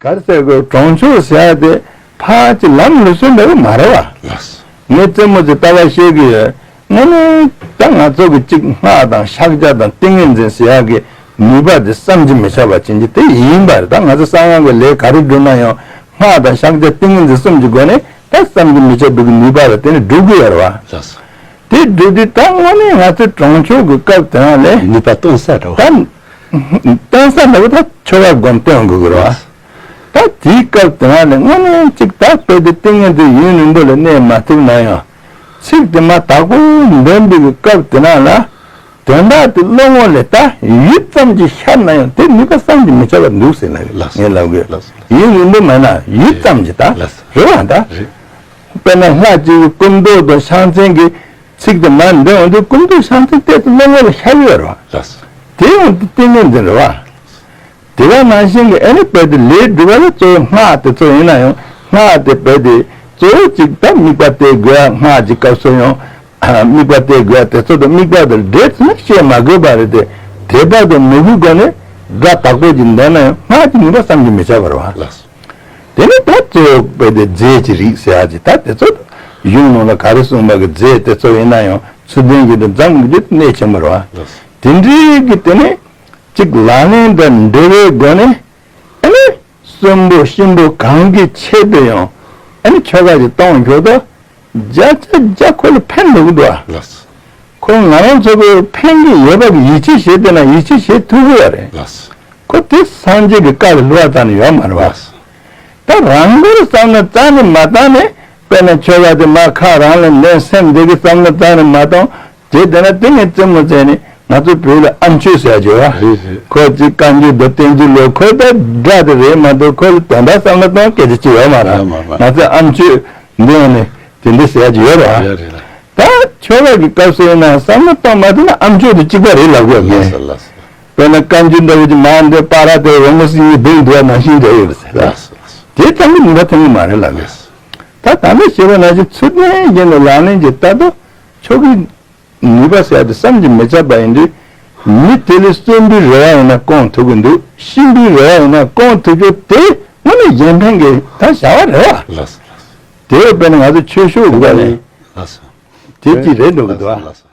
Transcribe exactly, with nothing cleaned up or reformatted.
ག་རེ་ཟེར་དགོས། གྲོང་ཆོག་ཟེར་ཡ་དེ་ཕར་ཅིག་ལམ་ལུགས་སྲོལ་འདྲ་བོ་མ་རེད་བ། ལགས། ངས་རྩེད་མོ་ཅིག་ལྟ་བ་བཤད་གི་ཡོད། དངོས་གནས་ད་ང་ཚོ་གི་ཅིག་སྔགས་དང་ཕྱག་རྒྱ་དང་ཏིང་ངེ་འཛིན་ཟེར་ཡ་གི་ནུས་པ་དེ་བསམ་གྱིས་མི་ཁྱབ་པ་ཅན་གྱི་དེ་ཡིན་པ་རེད། ད་ང་ཚོ་གསང་སྔགས་ཀྱི་ལས་ག་རེ་སྒྲུབ་ན་ཡང་སྔགས་དང་ཕྱག་རྒྱ་ཏིང་ངེ་འཛིན་གསུམ་གྱི་སྒོ་ནས་ད་བསམ་གྱིས་མི་ཁྱབ་པའི་གི་ནུས་པ་ལ་བརྟེན་ནས་སྒྲུབ་གི་ཡོད་རེད་བ། ལགས། དེ་སྒྲུབ་དུས་ད་དངོས་གནས་ང་ཚོའི་གྲོང་ཆོག་གི་སྐབས་དེ་རང་ལས་ནུས་པ་སྟོན་ས་འདྲ་བ། ད་སྟོན་ས་འདྲ་བོ་ད་ཆོ་ག་སྒོམ་སྟོན་དགོས་ཀྱི་རེད་བ། ད་དེའི་སྐབས་དེ་རང་ལས་དངོས་གནས་གཅིག་ད་དཔེ་དེ་ཏིང་ངེ་འཛིན་ཡུན་རིང་པོ་ལ་གནས་མ་ཐུབ་ན་ཡང་ཚིག་དེ་མ་དག་པོ་འདོན་པའི་གི་སྐབས་དེ་རང་ལ་དོན་དག་དེ་བློ་ངོ་ལས་ད་ཡུད་ཙམ་གྱིས་ཤར་ན་ཡང་དེ་ནུས་པ་བསམ་གྱིས་མི་ཁྱབ་པ་འདུག་ཟེར་ན་ལགས། ངས་ལབ་དགོས། ལགས། ཡུན་རིང་པོ་མེད་ན་ཡུད་ཙམ་གྱིས་ད་ལགས། རེད་བ་ད། རེད། དཔེར་ན་ལྷ་གཅིག་གི་སྐུ་མདོག་དང་ཕྱག་མཚན་གྱི་ཚིག་དེ་མར་འདོན་འོང་དུས་སྐུ་མདོག་ཕྱག་མཚན་ཏོག་ཙམ་བློ་ངོ་ལ་ཤར་གྱི་ཡོད་རེད་བ། ལགས། དེ་ཡང་ཏིང་ངེ་འཛིན་རེད་བ། དེ་ག་ནང་བཞིན་གྱི་ཨ་ནི་དཔེ་དེ་ལས་སྒྲུབ་པ་ལ་གཙོ་བོ་སྔགས་དེ་ཚོ་ཡིན་ན་ཡང་སྔགས་དེ་དཔེ་དེ་གཙོ་བོ་གཅིག་ད་དམིགས་པ་གཏད་དགོས། སྔགས་ཀྱི་སྐབས་སུ་ཡང་དམིགས་པ་གཏད་དགོས། དེ་ཚོ་དང་དམིགས་པ་དེ་འབྲེལ་ཚུལ་ནི་བཤད་མ་དགོས་པ་རེད་དེ། དད་པ་དང་མོས་གུས་སྒོ་ནས་སྒྲ་དག་པོ་ཅིག་འདོན་ན་ཡང་སྔགས་ཀྱི་ནུས་པ་བསམ་གྱིས་མི་ཁྱབ་པ་རེད་བ། ལགས། དེ་ནས་ད་གཙོ་བོ་དཔེ་དེ་རྫས་ཀྱི་རིགས་ཟེར་ཡ་ཅིག་ད་དེ་ཚོ་གཞུང་ནང་ལ་ག་རེ་གསུངས་པ་གི་རྫས་དེ་ཚོ་ཡིན་ན་ཡང་ཚུལ་ལྡན་གྱི་དེ་འཛོམས་དགོས་རྒྱུ་གནད་ཆེན་པོ་རེད་བ། དེ་འདྲའི་གི་དེ་ནས་གཅིག་ལག་ལེན་དང་འབྲེལ་བའི་སྒོ་ནས་ཨ་ནི་གསོན་པོ་གཤིན་པོ་གང་གི་ཆེད་དུ་ཡང་ཨ་ནི་ཆོ་ག་ཅིག་གཏོང་རྒྱུ་དང་བརྒྱ་ཆ་བརྒྱ་ཁོ་ལ་ཕན་འདུག་འདུག་བ། ལགས། ཁོ་ང་རང་ཚོ་གི་ཕན་གྱི་ཡོད་པ་གི་ཡིད་ཆེས་བྱེད་བསྡད་ན་ཡིད་ཆེས་བྱེད་ཐུབ་ཀྱི་ཡོད་རེད། ལགས། ཁོ་དེ་སངས་རྒྱས་ཀྱི་བཀའ་ལ་བསླུ་བ་རྩ་ནས་ཡོད་མ་རེད་བ། ལགས། ད་རང་དགར་བསམ་ན་རྩ་ནས་མ་བཏང་ནས་དཔེར་ན་ཆོ་ག་དེ་མ་ཁ་རང་ལ་འདོན་སེམས་བདེ་གི་བསམ་ན་རྩ་ནས་མ་གཏོང་། དེ་དེ་ན་དེ་ངས་རྩེད་མོ་རྩེ་ནས་ང་ཚོ་བོད་ལ་ཨ་མཆོད་ཟེར་ཡ་ཅིག་ཡོད་བ། རེད་རེད། ཁོ་ཅིག་བཀའ་འགྱུར་དང་བསྟན་འགྱུར་ལོ་ཁོ་ད་སྒྲ་དེ་རེད་མ་གཏོགས་ཁོ་ལ་དོན་དག་བསམ་ན་གཏོང་སྐད་ཆ་ཅིག་ཡོད་མ་རེད། ཡོད་མ་རེད། ང་ཚོས་ཨ་མཆོད་འདི་ཡང་ནས་དེ་འདྲ་ཟེར་ཡ་ཅིག་ཡོད་རེད་བ། ཡོད་རེད་ལ། ད་ཆོ་ག་གི་སྐབས་སུ་ཡིན་ན་བསམ་བློ་གཏོང་མ་ཐུབ་ན་ཨ་མཆོད་དེ་གཅིག་པ་རེད་ལབ་དགོས་ལགས་ངས། སོ་ལགས་སོ། དཔེར་ན་བཀའ་འགྱུར་འདྲ་བོ་ཅིག་མར་འདོན་པ་ར་དེ་རོལ་མོ་སྲིན་གྱི་སྡུག་འདུག་བ་ནང་བཞིན་འདྲ་ཡོད་རེད་ཟེར། ལགས་སོ་ལགས་སོ། དེ་ཙམ་གྱིས་ནུས་པ་ཐོན་གྱི་མ་རེད་ལབ་ངས། ད་ད་ལྟ་ཞེས་པ་ནང་བཞིན་ཚུལ་ལྡན་གྱི་ནི་ལག་ལེན་གྱི་ལྟ་རྟོག་ཆོ་གའི་ནུས་པ་ཟེར་ཡ་དེ་བསམ་གྱིས་མི་ཁྱབ་པ་ཡིན་དུས། མི་དེ་ལས་གསོན་པོའི་རེ་བ་ཡིན་ན་སྐོང་ཐུབ་ཀྱི་འདུག་གཤིན་པོའི་རེ་བ་ཡིན་ན་སྐོང་ཐུབ་རྒྱུ་དེ་དངོས་གནས་གཞན་ཕན་གྱི་ད་བྱ་བ་རེད་བ། ལགས་སོ་ལགས་སོ། དེ་བས་ན་ང་ཚོ་ཆོས་ཕྱོགས་སྒོ་ནས་ལགས་སོ། དེ་ཅི་རེད་འགྲོ་གི་འདུག་ཨ། ལགས་སོ།